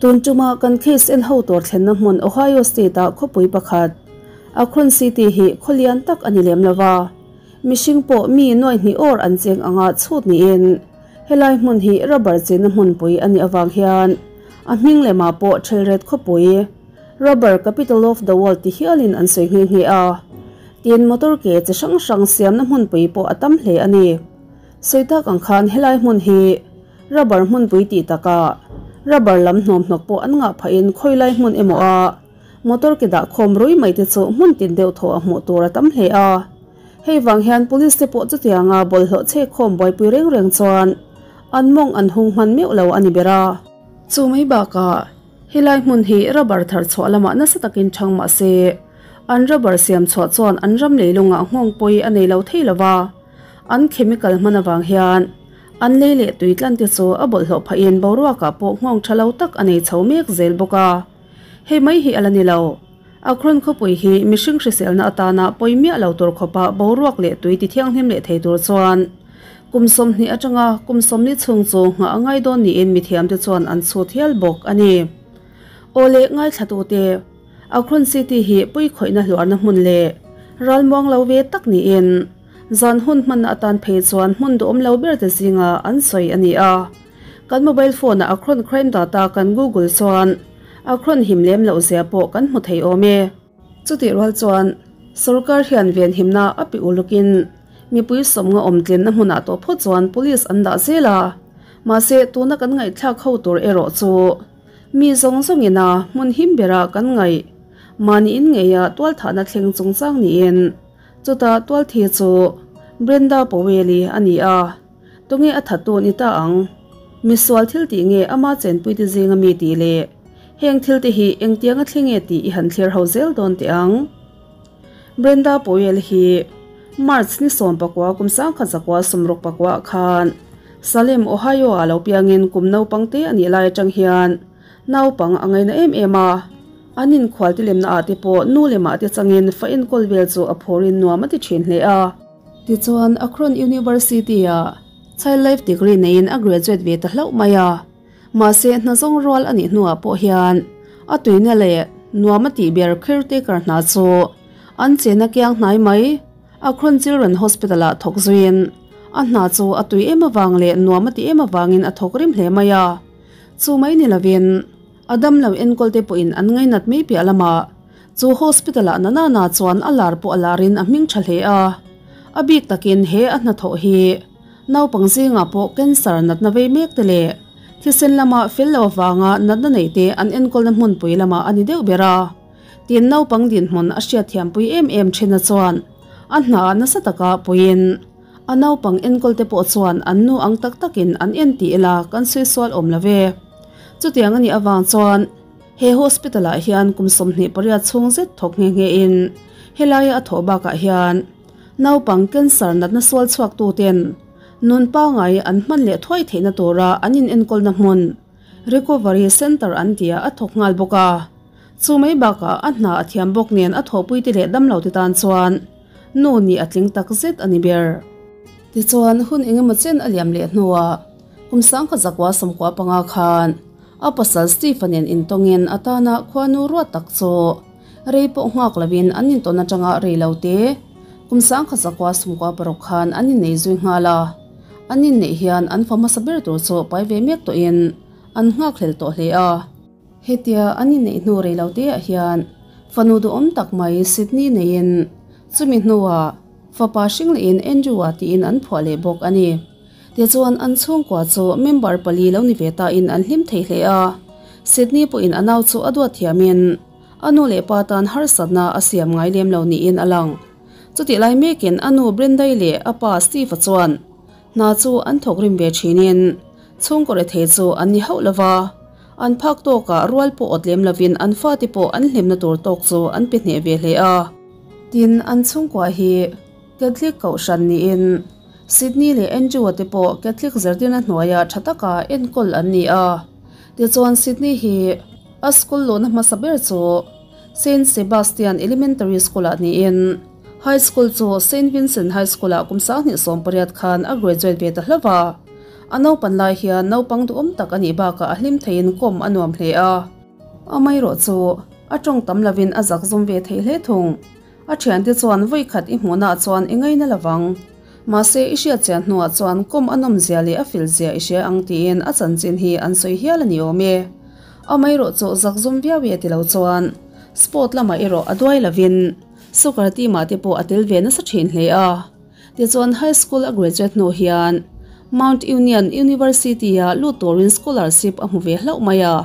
Tun tuma kan case en ho tur thlenna hmun Ohio State-a khawpui pakhat, Akron City hi khaw lian tak a ni lem lo va, mihring pawh mi nuai hnih awr an cheng anga chhut niin helai hmun hi rubber chenna hmunpui a nih avang hian a hming lemah pawh Thelret khawpui, Rubber Capital of the World ti hialin an sawi nghe nghe a. Tin, motor ke chi hrang hrang siamna hmunpui pawh a tam hle a ni. Sawi tak ang khan helai hmun hi rubber hmunpui tih takah rubber lam hnawmhnawk pawh an ngah phahin khawilai hmun emaw a motor ke dah khawm rui mai te chu hmun tin deuh thaw a hmuh tur a tam hle a. Hei vang hian police te pawh chutianga bawlhhlawh chhek khawm buaipui reng reng chuan an mawng an hung hman meuh lo a ni ber a. Chu mai bakah helai hmun hi rubber thar chhuah lamah nasa takin chhang mah se an rubber siam chhuah chuan an ram leilungah nghawng pawi a nei lo thei lo va. An chemical hman avang hian an lei leh tui tlan te chu a bawlhhlawh phahin boruakah pawh nghawng tha lo tak a nei chho mek zel bawk a. Hei mai hi a la ni lo. Akron khawpui hi mihring hriselna atana pawi miah lo tur khawpa boruak leh tui ti thianghlim leh thei tur chuan kum 20 atanga kum 40 chhung chu nghah a ngai dawn niin mithiamte chuan an chhut hial bawk a ni. Aw leh ngaithlatute. Akron City hi pui khawihna hluarna hmun leh ralmuang lo ve tak niin zan hun hmanna atan phei chuan hmun duhawm lo ber te zinga an sawi a ni a. Kan mobile phone-a Akron crime data kan google chuan Akron him lem loh zia pawh kan hmu thei awm e. Chutih rual chuan sorkar hian venhimna a pi ulukin mipui sawmnga awm tlenna hmunah tawh phawt chuan police an dah zel a, mahse tuna kan ngaihthlak ho tur erawh chu Mi zawng zawngin a hmun him berah kan ngaih. Mahni in ngeia tualthahna thleng chungchang niin chutah tualthi chu Brenda Powell-i a ni a, tunge a thattu ni ta ang? Misual thil tih nge ama chenpuite zinga mi tih leh heng thil te hi engtianga thleng nge tih i han thlir ho zel dawn teh ang. Brenda Powell hi March ni 19 kum 1969 ah khan Salem, Ohio ah lo piangin kum naupang te a nih lai atang hian naupang a ngaina em em a. An inkhual ti lemna ah te pawh nu leh mah te changin fa enkawl vel chu a phawrin nuam a ti thin hle a. Tichuan Akron University ah Child Life degree neiin a graduate ve ta hlauh mai a. Mahse hna zawng rual a nih hnuah pawh hian a tuina leh nuam a tih ber caretaker hna chu an chena kiang hnai mai. Akron Children Hospital ah thawk zuiin a hna chu a tui em avang leh nuam a ti em avangin a thawk rim hle mai a. Chu mai ni lovin a damlo enkawl te pawhin an ngainat mai piah lamah chu hospital ah Nanana chuan a lar pawh a larin a hming tha hle a. A bik takin he a hnathawh hi naupang zingah pawh cancer natna vei mek te leh thisen lama fel lo avanga natna neih te an enkawlna hmunpui lamah a ni deuh ber a. Tin naupang dinhmun a hriatthiampui em em ṭhina chuan a hnaah nasa taka puiin a naupang enkawlte pawh chuan an nu ang tak takin an en tih ila kan sawi sual awm lo ve. Chutiang a nih avang chuan he hospital ah hian kum 28 chhung zet thawk nghe nghe in helaia a thawh bakah hian naupang cancer natna sual chhuak tuten nun pangai an hman leh thuai theihna tura an in enkawlna hmun recovery center an tia a thawk nghal bawk a. Chu mai bakah a hna a thiam bawk nen a thawhpuite leh damlo te tan chuan nu nih a tling tak zet a ni ber. Tichuan hun engemaw chen a liam leh hnuah kum 1995 khan a pasal Steve-a nen intawngin a tana khuanu ruat tak chu rei pawh nghak lovin an intawn atanga rei lo te kum 1996 khan an innei zui nghal a. An inneih hian an fa hmasa ber tur chu pai ve mek tawhin an nghakhlel tawh hle a. Hetia an inneih hnu rei lo te ah hian fanu duhawm tak mai Sydney neiin chumi hnuah fapa hring lehin Andrew-a tiin an phuah leh bawk a ni. Tichuan an chhungkua chu member pali lo ni ve tain an hlim thei hle a. Sydney pawhin a nau chu a duat thiamin a nu leh pa tan harsatna a siam ngai lem lo niin a lang. Chutih lai mekin a nu Brenda-i leh a pa Steve-a chuan hna chu an thawk rim ve thinin chhungkaw rethei chu an ni hauh lova. An phak tawkah rual pawh awt lem lovin an fate pawh an hlimna tur tawk chu an pe hneh ve hle a. Tin, an chhungkua hi Catholic kohhran niin Sydney leh Andrew-a te pawh Catholic zirtirna hnuaia tha taka enkawl an ni a. Tichuan Sydney hi a school luhna hmasa ber chu Saint Sebastian Elementary School-ah niin High School chu Saint Vincent High School-ah kum 2018 khan a graduate ve ta hlauh a. A naupan lai hian naupang duhawm tak a nih bakah a hlim theiin kawm a nuam hle a. Amaherawhchu, a tawng tam lovin a zak zum ve thei hle thung. A thiante chuan vawi khat i hmuhnaah chuan i ngaina lovang. Mahse, i hriat chian hnuah chuan kawm a nawmzia leh a felzia i hria ang tiin a chanchin hi an sawi hial a ni awm e. Amaherawhchu, zak zum viau e ti lo chuan sport lamah erawh a duai lovin soccer team ah te pawh a tel ve nasa thin hle a. Tichuan high school a graduate hnu hian Mount Union University ah lut turin scholarship a hmu ve hlauh mai a.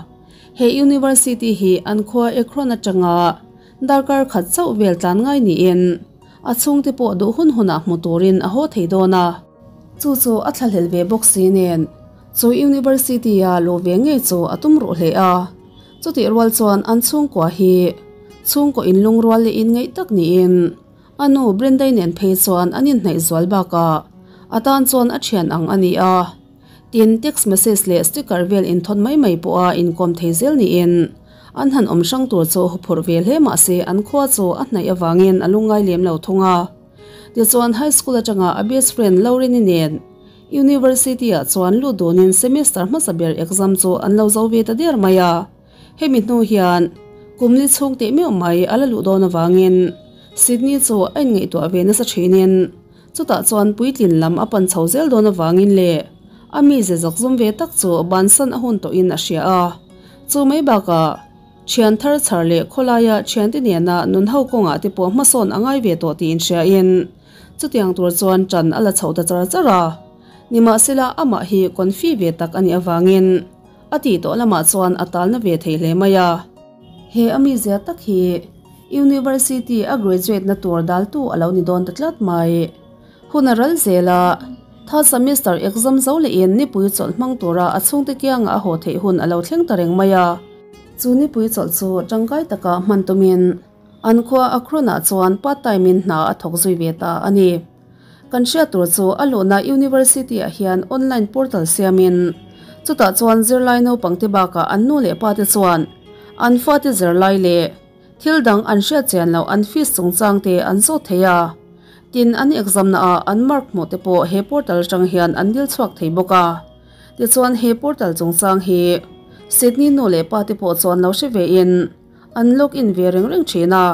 He university hi an khua Akron atanga darkar khat chauh vel tlan ngai niin a chhungte pawh duh hun hunah hmu turin a haw thei dawn a. Chu chu a thlahlel ve bawk si nen chu university a luh ve ngei chu a tum ruh hle a. Chutih rual chuan an chhungkua hi chhungkaw inlungrual leh inngeih tak niin A nu Brendai nen phei chuan an inhnaih zual bakah a tan chuan a thian ang a ni a. Tin, text message leh sticker vel inthawn mai mai pawha inkawm thei zel niin an han awm hrang tur chu huphurh ve hle mah se an khua chu a hnaih avangin a lungngai lem lo thung a. Tichuan high school atanga a best friend Lauren-i nen University-ah chuan lut dunin semester hmasa ber exam chu an lo zo ve ta der mai a. Hemi hnu hian kum ni chhung teh meuh mai a la luh dawn avangin Sydney chu a inngaihtuah ve nasa thinin chutah chuan puitlin lam a pan chho zel dawn avangin leh a mize zawk zum ve tak chu bansan a hun tawhin a hria a. Chu mai bakah thian thar chhar leh khawlaia thiante nena nun ho kawngah te pawh hmasawn a ngai ve tawh tih inhriain chutiang tur chuan ṭan a la chho ta char char a. Nimahsela amah hi confi ve tak a nih avangin A tih tawh lamah chuan a talna ve thei hle mai a. He a mizia tak hi University a graduate na tur daltu a lo ni dawn ta tlat mai. Hun a ral zel a, third semester exam zo lehin nipui chawlh hmang tura a chhungte kiangah a haw theih hun a lo thleng ta reng mai a. Chu nipui chawlh chu tangkai taka hman tumin an khua Akron-ah chuan part time-in hna a thawk zui ve ta a ni. Kan hriat tur chu a luhna University-ah hian online portal siamin chutah chuan zirlai naupangte bakah an nu leh pate chuan an fate zirlai leh thil dang an hriat chian loh an fees chungchangte an zawt thei a. Tin, an exam naah an mark hmuh te pawh he portal atang hian an dil chhuak thei bawk a. Tichuan he portal chungchang hi Sydney nu leh pate pawh chuan lo hre vein an log in ve reng reng thin a.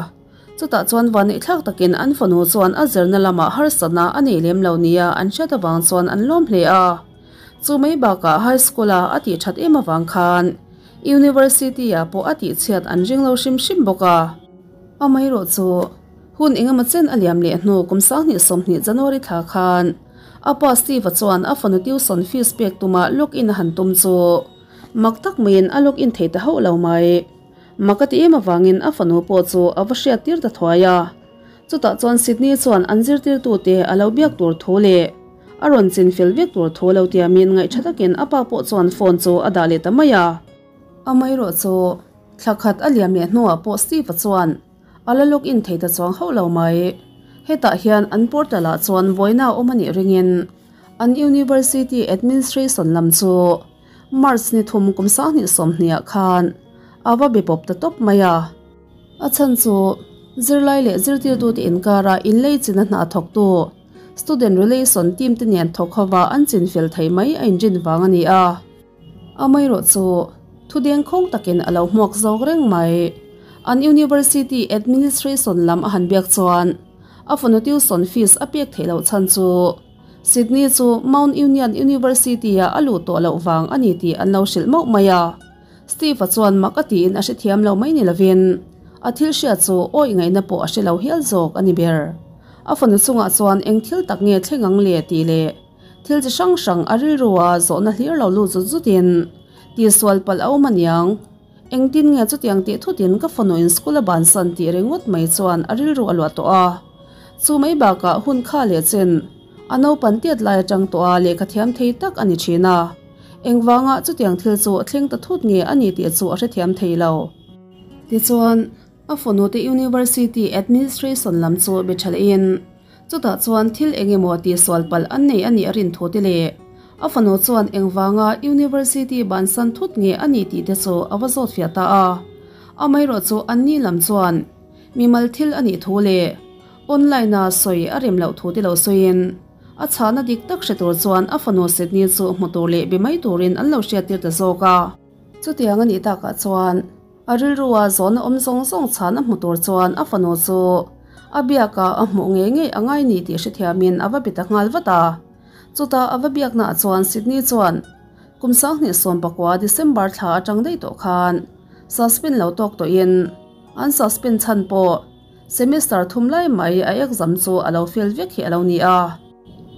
Chutah chuan vaneihthlak takin an fanu chuan a zirna lamah harsatna a nei lem lo nia an hriat avang chuan an lawm hle a. Chu mai bakah high school-a a tih that em avang khan University-ah pawh a tihchhiat an ring lo hrim hrim bawk a. Amaherawhchu, hun engemaw chen a liam leh hnu kum 2020 January thla khan a pa Steve-a chuan a fanu tuition fees pek tuma log in a han tum chu mak tak maiin a log in thei ta hauh lo mai. Mak a ti em avangin a fanu pawh chu a va hriat tir ta thuai a. Chutah chuan Sydney chuan an zirtirtute a lo biak tur thu leh a rawn chin fel vek tur thu lo tiamin ngaihṭha takin a pa pawh chuan phone chu a dah leh ta mai a. Amaherawh chu thla khat a liam leh hnuah pawh Steve-a chuan a la log in thei ta chuang hauh lo mai. Hetah hian an portal ah chuan vawiina awm a nih ringin an University Administration lam chu March ni thum kum 2020 ah khan a va be pawp ta tawp mai a. A chhan chu zirlai leh zirtirtute inkara inlei china hna thawktu Student Relation team te nen thawk hova an chin fel thei mai a inrin vang a ni a. Amaherawh chu thudeng khawng takin a lo hmuak zawk reng mai. An University Administration lam a han biak chuan a fanu tuition fees a pek theih loh chhan chu Sydney chu Mount Union University-ah a luh tawh loh vang a ni tih an lo hrilh mauh mai a. Steve-a chuan mak a tiin a hrethiam lo mai ni lovin a thil hriat chu awih ngaihna pawh a hre lo hial zawk a ni ber. A fanu chungah chuan eng thil tak nge thleng ang le tih leh thil chi hrang hrang a rilrua zawhna hlir lo lut zut zutin tihsual palh a awm aniang. Engtin nge chutiang tih thutin ka fanu in school a bansan tih ringawt mai chuan a rilru a luah tawh a. Chu mai bakah hun kha leh chen a naupan tiat lai atang tawh a lehkha thiam thei tak a ni thin a. Engvanga chutiang thil chu thleng ta thut nge a ni tih chu a hrethiam thei lo. Tichuan, a fanu te University Administration lam chu be tha lehin Chutah chuan thil eng emaw tihsual palh an nei a nih a rin thu te leh a fanu chuan engvanga University bansan thut nge a nih tih te chu a va zawt fiah ta a. Amaherawh chu anni lam chuan mimal thil a nih thu leh online-a sawi a rem loh thu te lo sawiin A chhahna dik tak hre tur chuan a fanu Sydney chu hmu tur leh be mai turin an lo hriattir ta zawk a. Chutiang a nih takah chuan a rilrua zawhna awm zawng zawng chhahna hmu tur chuan a fanu chu a biaka a hmuh ngei ngei a ngai ni tih hrethiamin a va be ta nghal vat a. Chutah a va biaknaah chuan Sydney chuan kum 2019 December thla atang daih tawh khan suspend lo tawk tawhin an suspend chhan pawh semester thum lai mai a exam chu a lo fail vek hi a lo ni a.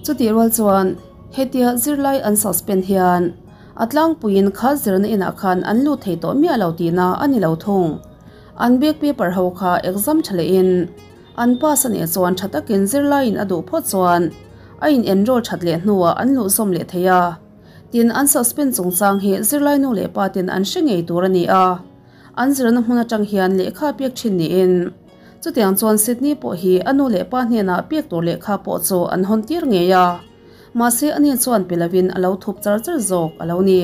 Chutih rual chuan hetia zirlai an suspend hian a tlangpuiin kha zirna inah khan an lut thei tawh miah lo tihna a ni lo thung. An back paper ho kha exam tha lehin an pass a nih chuan tha takin zirlaiin a duh phawt chuan a in enroll that leh hnuah an luh zawm leh thei a. Tin, an suspend chungchang hi zirlai nu leh pa ten an hre ngei tur a ni a. An zirna hmun atang hian lehkha pek thin niin chutiang chuan Sydney pawh hi a nu leh pa hnenah pek tur lehkha pawh chu an hawn tir ngei a. Mahse ani chuan pe lovin a lo thup char char zawk a lo ni.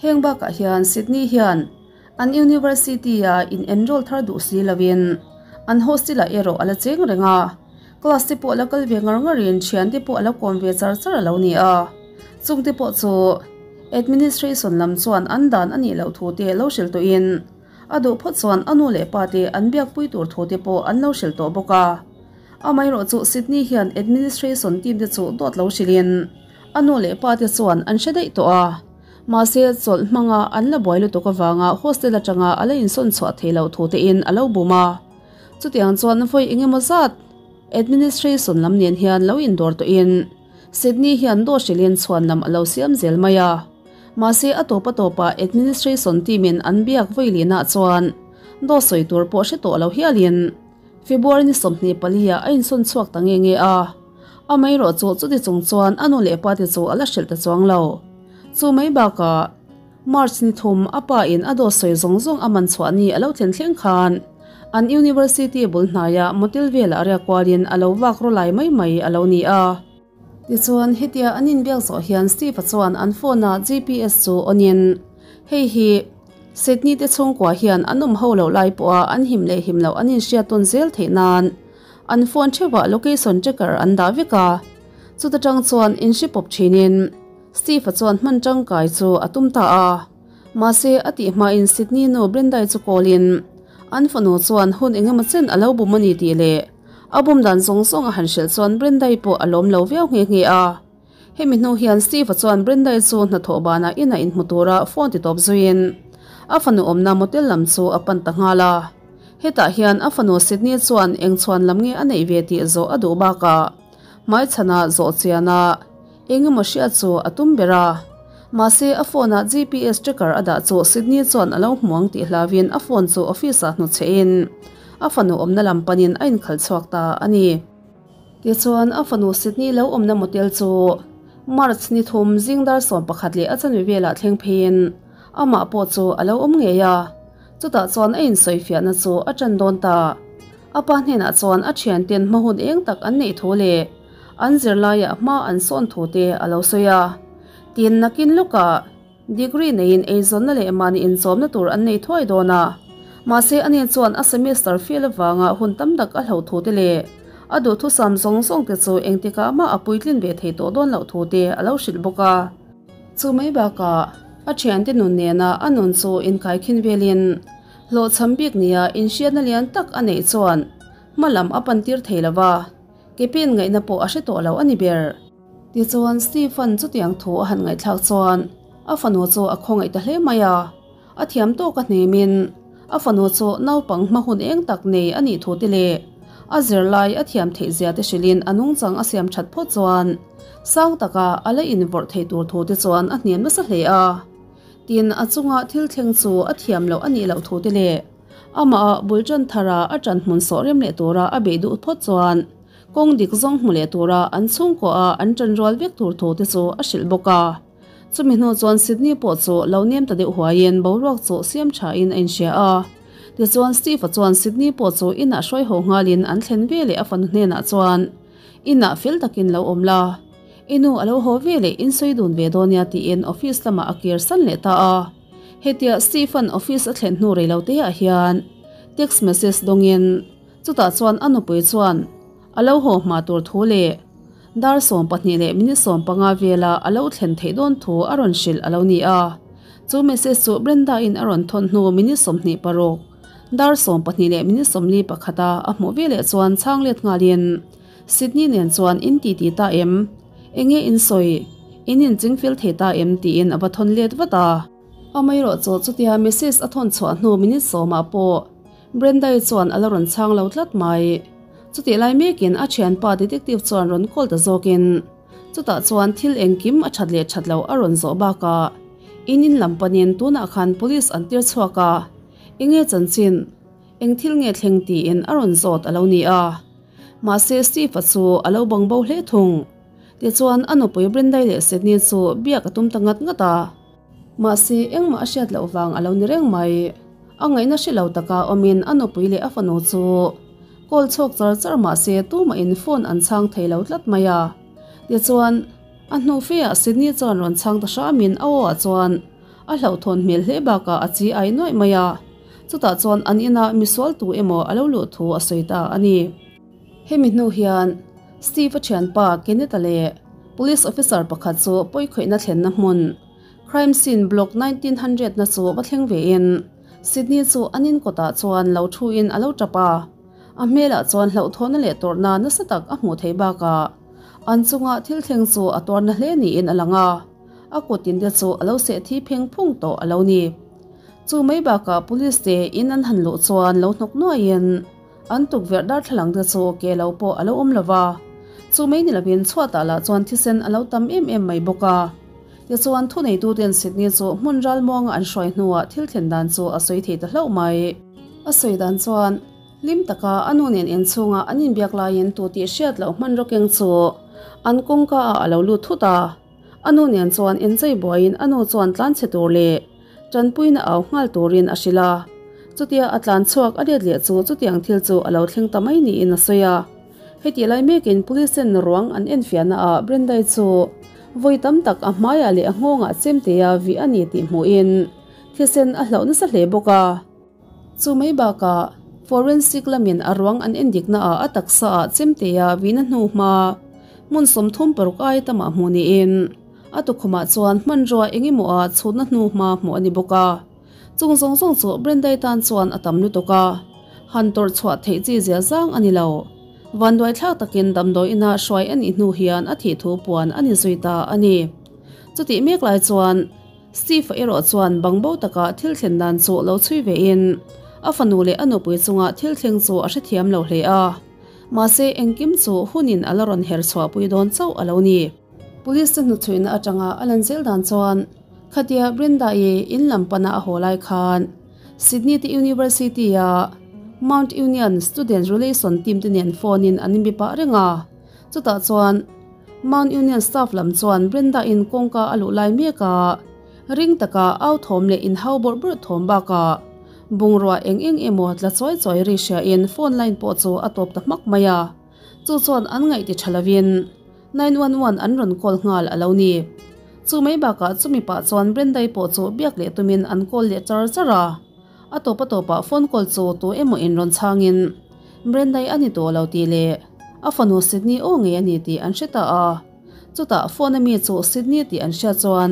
Heng bakah hian Sydney hian an university-a in enroll thar duh si lovin an hostel-ah erawh a la cheng reng a. Class te pawh a la kal ve ngar ngarin thian te pawh a la kawm ve char char a lo ni a. Chung te pawh chu administration lam chuan an dan a nih loh thu te lo hrilh tawhin a duh phawt chuan a nu leh pa te an biakpui tur thu te pawh an lo hrilh tawh bawk a. Amaherawh chu Sydney hian administration team te chu dawt lo hrilhin a nu leh pa te chuan an hre daih tawh a. Mahse chawlh hmanga an la buai lutuk avanga hostel atanga a la insawn chhuah theih loh thu tein a lo bum a. Chutiang chuan vawi engemaw zat administration lam nen hian lo indawr tawhin Sydney hian dawt hrilhin chhuan lam a lo siam zel mai a. Mahse a tawp a tawpah administration team in an biak vawi lihnah chuan dawt sawi tur pawh hre tawh lo hialin February ni 24 ah a insawn chhuak ta nge nge a. Amaherawh chu chuti chung chuan a nu leh pa te chu a la hrilh ta chuang lo. Chu mai bakah March ni thum a pa in a dawt sawi zawng zawng a man chhuah ni a lo thlen thleng khan an university bul hnaia motel velah riak kualin a lo vak rawlai mai mai a lo ni a. Tichuan hetia an inbiak zawh hian Steve-a chuan an phone-a GPS chu on in hei hi Sydney te chhungkua hian an awm ho loh lai pawha an him leh him loh an inhriat tawn zel theih nan an phone theuhah location tracker an dah vek a. Chuta tang chuan inhre pawp thinin Steve-a chuan hman tangkai chu a tum ta a. Mahse a tih hmain Sydney nu Brenda-i chu call-in an fanu chuan hun engemaw chen a lo bum a ni tih leh a bum dan zawng zawng a han hrilh chuan Brenda-i pawh a lawm lo viau nghe nghe a. Hemi hnu hian Steve-a chuan Brenda-i chu hnathawh banah inah inhmu tura phone ti tawp zuiin a fanu awmna motel lam chu a pan ta nghal a. Hetah hian a fanu Sydney chuan eng chhuan lam nge a neih ve tih zawh a duh bakah hmaichhana zawh chiana engemaw hriat chu a tum ber a. Mahse a phone-ah GPS tracker a dah chu Sydney chuan a lo hmu ang tih hlauhin a phone chu office-ah hnutchhehin a fanu awmna lam panin a inkhalh chhuak ta a ni. Tichuan a fanu Sydney lo awmna motel chu March ni thum zing dar 11 leh a chanve velah thleng pheiin amah pawh chu a lo awm ngei a. Chutah chuan a insawifiahna chu a tan dawn ta. A pa hnenah chuan a thianten hma hun eng tak an neih thu leh an zirlaiah hma an sawn thu te a lo sawi a. Tin nakin lawkah degree neiin eizawnna leh mahni inchawmna tur an nei thuai dawn a. Mahse ani chuan a semester fail avanga hun tam tak a hloh thu te leh a duhthusam zawng zawng te chu engtikah mah a puitlin ve thei tawh dawn loh thu te a lo hrilh bawk a. Chu mai bakah a thiante nun nena a nun chu inkaikhin velin hlawhchham bik nia inhriatna lian tak a neih chuan hma lam a pan tir thei lova ke pen ngaihna pawh a hre tawh lo a ni ber. Tichuan Stephen chutiang thu a han ngaihthlak chuan a fanu chu a khawngaih ta hle mai a. A thiam tawk a hnemin a fanu chu naupang hma hun eng tak nei a nih thu te leh a zirlai a thiam theih zia te hrilhin a nungchang a siam that phawt chuan sang taka a la invawrh thei tur thu te chuan a hnem nasa hle a. Tin a chunga thil thleng chu a thiam loh a nih loh thu te leh amah bul tan thara a tan hmun sawh rem leh tura a bei duh phawt chuan kawng dik zawng hmu leh tura an chhungkaw a an tan rual vek tur thu te chu a hrilh bawk a. Chumi hnu chuan Sydney pawh chu lo nem ta deuh huaiin boruak chu siam thain a inhria a. Tichuan Steve-a chuan Sydney pawh chu inah hruai haw nghalin an thlen ve leh a fanu hnenah chuan inah fel takin lo awm la. Inu a lo haw ve leh in sawi dun ve dawn nia tiin office lamah a kir san leh ta a. Hetia Stephen office a thlen hnu rei lo te ah hian text message dawngin chutah chuan a nupui chuan a lo haw hma tur thu leh. Dar 12 leh minute 15 vela a lo thlen theih dawn thu a rawn hrilh a lo ni a. Chu message chu Brenda in a rawn thawn hnu minute 26 dar 12 leh minute 41 a a hmuh veleh chuan chhang let nghalin Sydney nen chuan in ti ti ta em? Enge in sawi? In in chingfel thei ta em? Tiin a va thawn let vat a. Amaherawhchu chutia message a thawn chhuah hnu minute 10 ah pawh Brenda-i chuan a la rawn chhang lo tlat mai. Chutih lai mekin a thianpa detective chuan rawn call ta zawkin chutah chuan thil engkim a that leh that loh a rawn zawh bakah in in lam panin tunah khan police an tir chhuak a, enge chanchin, eng thil nge thleng tiin a rawn zawt a lo ni a. Mahse Steve-a chu a lo bang bo hle thung. Tichuan a nupui Brenda-i leh Sydney chu biak a tum ta ngat ngat a. Mahse engmah a hriat loh vang a lo ni reng mai. A ngaihna hre lo taka awmin a nupui leh a fanu chu call chhuak char char mahse tumahin phone an chhang thei lo tlat mai a. Tichuan, a hnu feah Sydney chuan rawn chhang ta hramin a aw ah chuan a hlauhthawn hmel hle bakah a chi ai nuaih mai a. Chutah chuan an inah misual tu emaw a lo luh thu a sawi ta a ni. Hemi hnu hian Steve-a thianpa Kenneth-a leh Police officer pakhat chu pawikhawihna thlenna hmun Crime scene block 1900 na chu va thleng vein Sydney chu an in kawtah chuan lo thuin a lo tap a. A hmelah chuan hlauhthawhna leh tawrhna nasa tak a hmuh theih bakah an chunga thil thleng chu a tuarna hle niin a lang a, a kut in te chu a lo seh thi pheng phung tawh a lo ni. Chu mai bakah police te in an han luh chuan lo hnawk nuaiin An tukverh darthlalang te chu ke lo pawh a lo awm lo va, chu mai ni lovin chhuatah lah chuan thisen a lo tam em em mai bawk a. Tichuan thuneituten Sydney chu hmun ralmuanga an hruai hnuah thil thlen dan chu a sawi thei ta hlauh mai. A sawi dan chuan hlim taka a nu nen inchhunga an inbiak laiin tu tih hriat loh hmanraw keng chu an kawngka ah a lo lut thut a. A nu nen chuan inchei buaiin a nu chuan tlanchhe tur leh tanpuina au nghal turin a hrilh a. Chutia a tlan chhuak a let leh chu chutiang thil chu a lo thleng ta mai niin a sawi a. Hetih lai mekin police ten ruang an enfiahna ah Brendai chu vawi tam tak a hmaiah leh a nghawngah chemtea vih a ni tih hmuhin thisen a hlauh nasa hle bawk a. Chu mai bakah forensic lamin a ruang an endikna ah a taksa ah chemtea vihna hnu hma hmun 36 ai tamah hmuh niin a tukhumah chuan hmanrua engemaw a chhutna hnu hma hmuh a ni bawk a. Chung zawng zawng chu Brendai tan chuan a tam lutuk a, han tawrh chhuah theih chi zia zang a ni lo. Vanduai thlak takin damdawi ina hruai a nih hnu hian a thih thu puan a ni zui ta a ni. Chutih mek lai chuan Steve-a erawh chuan bangbo taka thil thlen dan chu lo chhui vein a fanu leh a nupui chunga thil thleng chu a hrethiam lo hle a. Mahse engkim chu hunin a la rawn her chhuahpui dawn chauh a lo ni. Police te hnuchhuihna atanga a lan zel dan chuan khatia Brenda-i in lam pana a haw lai khan Sydney te University-a Mount Union Student Relation team te nen phone in an inbi pah reng a. Chutah chuan Mount Union staff lam chuan Brenda-in kawngka a luh lai mek a, ring taka au thawm leh inhau bawrh bawrh thawm bakah bungrua eng eng emaw tla chawi chawi ri hriain phone line pawh chu a tawp ta hmak mai a. Chu chuan an ngaih ti tha lovin 911 an rawn call nghal a lo ni. Chu mai bakah chumi pah chuan Brenda-i pawh chu biak leh tumin an call leh char char a. A tawp a tawpah phone call chu tu emaw in rawn chhangin Brenda-i a ni tawh lo tih leh a fanu Sydney aw ngei a ni tih an hre ta a. Chutah phone a mi chu Sydney tih an hriat chuan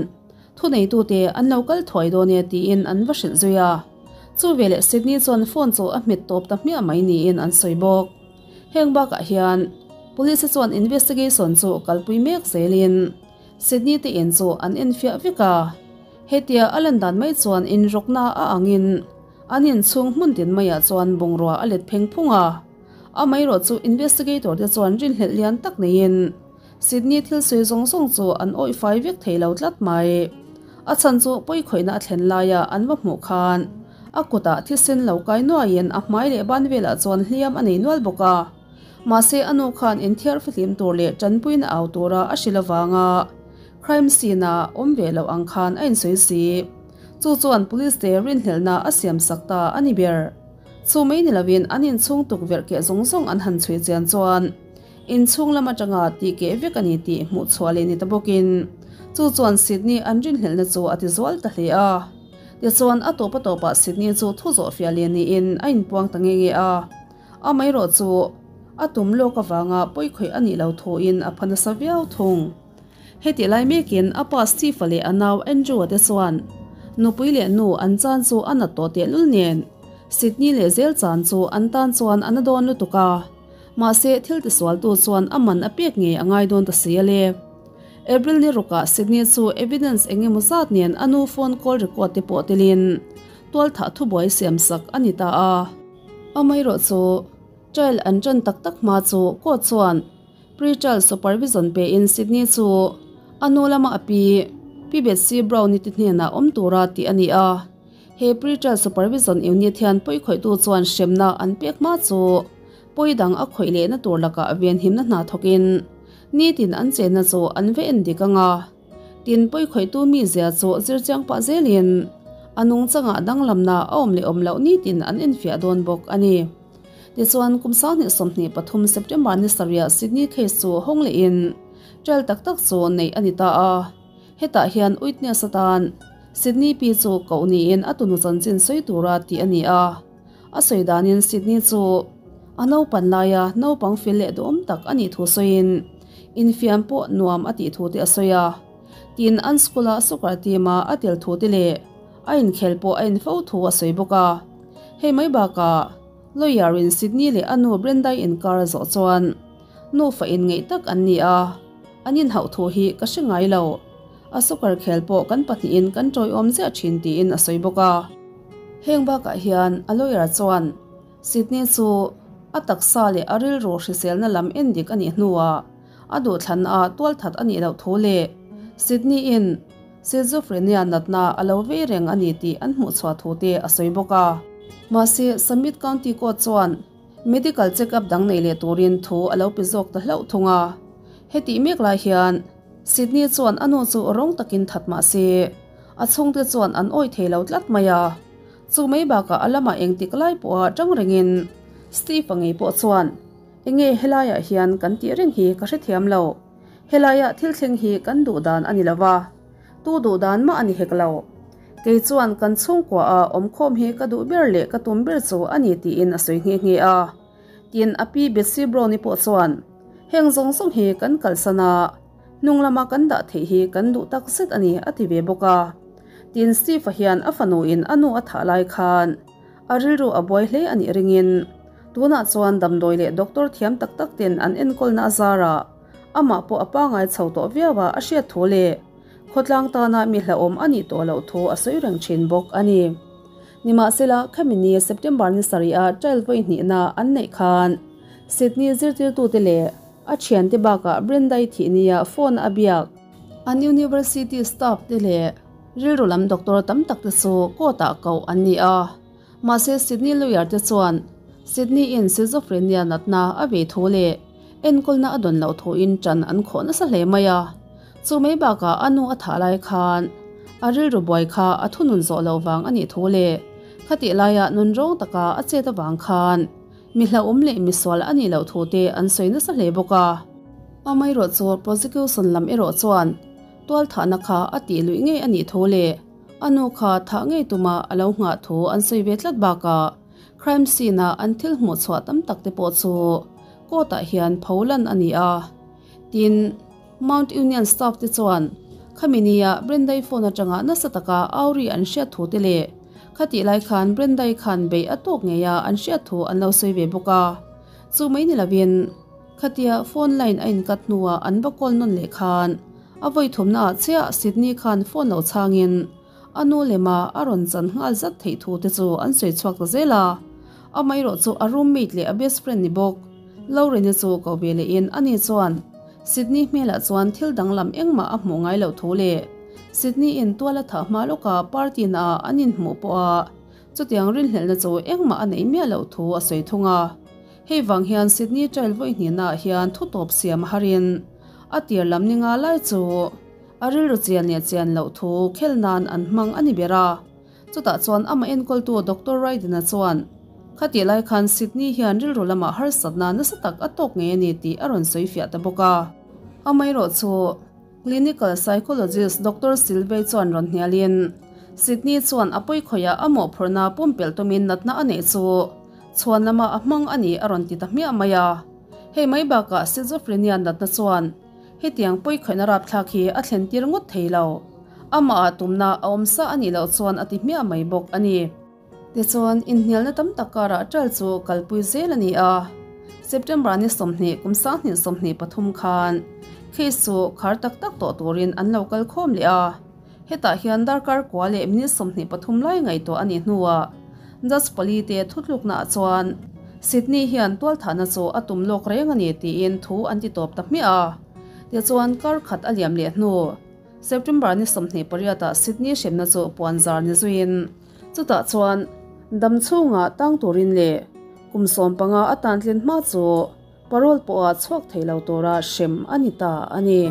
thuneitute an lo kal thuai dawn e tiin an va hrilh zui a. Chu veleh Sydney chuan phone chu a hmet tawp ta hmiah mai niin an sawi bawk. Heng bakah hian Police chuan investigation chu kalpui mek zelin Sydney te in chu an enfiah vek a. Hetia a lan dan mai chuan inrawkna a angin an inchhung hmun tin maiah chuan bungrua a let pheng phung a. Amaherawh chu investigator te chuan rinhlelh lian tak neiin Sydney thil sawi zawng zawng chu an awih fai vek thei lo tlat mai. A chhan chu pawikhawihna a thlen laia an va hmuh khan a kutah thisen lo kai nuaiin a hmai leh ban velah chuan hliam a nei nual bawk a. Mahse a nu khan inthiar fihlim tur leh tanpuina au tura a hrilh avanga crime scene-a awm ve loh ang khan a insawi si. Chu chuan police te rinhlelhna a siam sak ta a ni ber. Chu mai ni lovin an inchhung tukverh keh zawng zawng an han chhui chian chuan Inchhung lam atanga tih keh vek a ni tih hmuh chhuah leh ni ta bawkin chu chuan Sydney an rinhlelhna chu a ti zual ta hle a. Tichuan a tawp a tawpah Sydney chu thu zawh fiah leh niin a inpuang ta nge nge a. Amaherawh chu a tum lawk avanga pawi khawih a nih lo thuin a pha nasa viau thung. Hetih lai mekin a pa Steve-a leh a nau Andrew-a te chuan nupui leh nu an chan chu a nat tawh tehlul nen Sydney leh zel chan chu an tan chuan a na dawn lutuk a, mahse thil tisualtu chuan a man a pek ngei a ngai dawn ta si a le. April ni rukah Sydney chu evidence eng emaw zat nen a nu phone call record te pawh telin tualthah thubuai siamsak a ni ta a. Amaherawh chu trial an tan tak tak hma chu court chuan Pre-trial supervision pein Sydney chu a nu lama a pi, Pi Betsy Brown-i te hnenah awm tura tih a ni a. He Pre-trial supervision unit hian pawi khawihtu chuan hremna an pek hma chu pawi dang a khawih lehna tur lakah venhimna hna thawkin nitin an chenna chu an ve en dik ang a. Tin, pawi khawihtu mizia chu zirchiang pah zelin a nungchangah danglamna a awm leh awm loh nitin an enfiah dawn bawk a ni. Tichuan, kum 2023 September ni sarihah Sydney case chu hawng lehin trial tak tak chu neih a ni ta a. Hetah hian witness atan Sydney pi chu koh niin a tunu chanchin sawi tura tih a ni a. A sawi danin Sydney chu a naupan laia naupang fil leh duhawm tak a nih thu sawiin infiam pawh nuam a tih thu te a sawi a. Tin, an school-a soccer team-a a tel thu te leh a inkhel pawh a en fo thu a sawi bawk a. Hei mai bakah Lawyer in Sydney leh a nu Brenda-i inkar a zawh chuan nufa inngeih tak an ni a, an inhauh thu hi ka hre ngai lo. A soccer khel pawh kan pahnihin kan tawiawm ziah thin tiin a sawi bawk a. Heng bakah hian a lawyer chuan Sydney chu a taksa leh a rilru hriselna lam endik a nih hnuah a duhthlanna ah tualthat a nih loh thu leh Sydney in Schizophrenia natna a lo vei reng a ni tih an hmuhchhuah thu te a sawi bawk a. Mahse, Summit County Court chuan medical check-up dang nei leh turin thu a lo pe zawk ta hlauh thung a. Hetih mek lai hian Sydney chuan a nu chu rawng takin that mah se, a chhungte chuan an awih thei lo tlat mai a. Chu mai bakah a lamah engtik lai pawha tang rengin Steve-a ngei pawh chuan Enge helaiah hian kan tih reng hi ka hrethiam lo. Helaiah thil thleng hi kan duh dan a ni lo va, tu duh dan mah a ni hek lo. Kei chuan kan chhungkua a awmkhawm hi ka duh ber leh ka tum ber chu a ni tiin a sawi nghe nghe a. Tin, a pi Betsy Brown-i pawh chuan, Heng zawng zawng hi kan kalsan a, hnung lama kan dah theih hi kan duh tak zet a ni a ti ve bawk a. Tin, Steve-a hian a fanuin a nu a thah lai khan a rilru a buai hle a nih ringin, Tunah chuan damdawi leh doctor thiam tak tak ten an enkawlna a zarah amah pawh a pangai chho tawh viau a, a hriat thu leh khawtlang tana mi hlauhawm a nih tawh loh thu a sawi reng thin bawk a ni. Nimahsela, khami ni September ni sarih a trial vawi hnihna an neih khan Sydney zirtirtute leh a thiante bakah Brenda-i thih nia phone a biak an university staff te leh rilru lam doctor tam tak te chu court ah koh an ni a. Mahse Sydney lawyer te chuan Sydney in schizophrenia natna a vei thu leh enkawlna a dawn loh thu in tan an khawh nasa hle mai a. Chu mai bakah a nu a thah lai khan a rilru buai kha a thunun zawh loh vang a nih thu leh khatih laia nun rawng taka a chet avang khan mi hlauhawm leh misual a nih loh thu te an sawi nasa hle bawk a. Amaherawh chu prosecution lam erawh chuan tualthahna kha a tih luih ngei a nih thu leh A nu kha thah ngei tuma a lo nghah thu an sawi ve tlat bakah crime scene-a an thil hmuh chhuah tam tak te pawh chu court-ah hian pho lan a ni a. Tin, Mount Union staff te chuan khami nia Brenda-i phone atanga nasa taka auri an hriat thu te leh khatih lai khan Brenda-i khan beih a tawk ngei a an hriat thu an lo sawi ve bawk a. Chu mai ni lovin khatia phone line a incut hnuah an va call nawn leh khan A vawi thumnaah chiah Sydney khan phone lo chhangin a nu lema a rawn chan nghal zat theih thu te chu an sawi chhuak ta zel a. Amaherawh chu a roommate leh a best friend ni bawk Lauren-i chu ko ve lehin ani chuan Sydney hmelah chuan thil danglam engmah a hmuh ngai loh thu leh Sydney-in tual a thah hma lawka party naah an inhmuh pawha chutiang rinhlelhna chu engmah a neih miah loh thu a sawi thung a. Hei vang hian Sydney trial vawi hnihnaah hian thu tawp siam a harin A tir lam ni nga lai chu a rilru chian leh chian loh thu khel nan an hmang a ni ber a. Chutah chuan amah enkawltu Doctor Ryden-a chuan, Khatih lai khan Sydney hian rilru lamah harsatna nasa tak a tawk ngei a ni tih a rawn sawi fiah ta bawk a. Amaherawh chu Clinical Psychologist Doctor Silvey chuan rawn hnialin, Sydney chuan a pawikhawihah a mawhphurhna pumpelh tumin natna a neih chu chhuan lamah a hmang a ni a rawn ti ta hmiah mai a. Hei mai bakah schizophrenia natna chuan hetiang pawi khawihna rapthlak hi a thlen tir ngawt thei lo. Amah ah tumna a awm sa a nih loh chuan a ti hmiah mai bawk a ni. Tichuan, inhnialna tam tak karah ṭal chu kalpui zel a ni a. September ni 20 kum 2023 khan case chu khar tak tak tawh turin an lo kal khawm leh a. Hetah hian darkar kua leh minute 23 lai ngaihtuah a nih hnuah Judge pali te thutlukna ah chuan Sydney hian tualthahna chu a tum lawk reng a ni tiin thu an ti tawp ta hmiah a. Tichuan, kar khat a liam leh hnu September ni 28 ah Sydney hremna chu puan zar ni zuiin Chutah chuan dam chhungah tang turin leh kum 15 a tan tlin hma chu parole pawha chhuak thei lo tura hrem a ni ta a ni.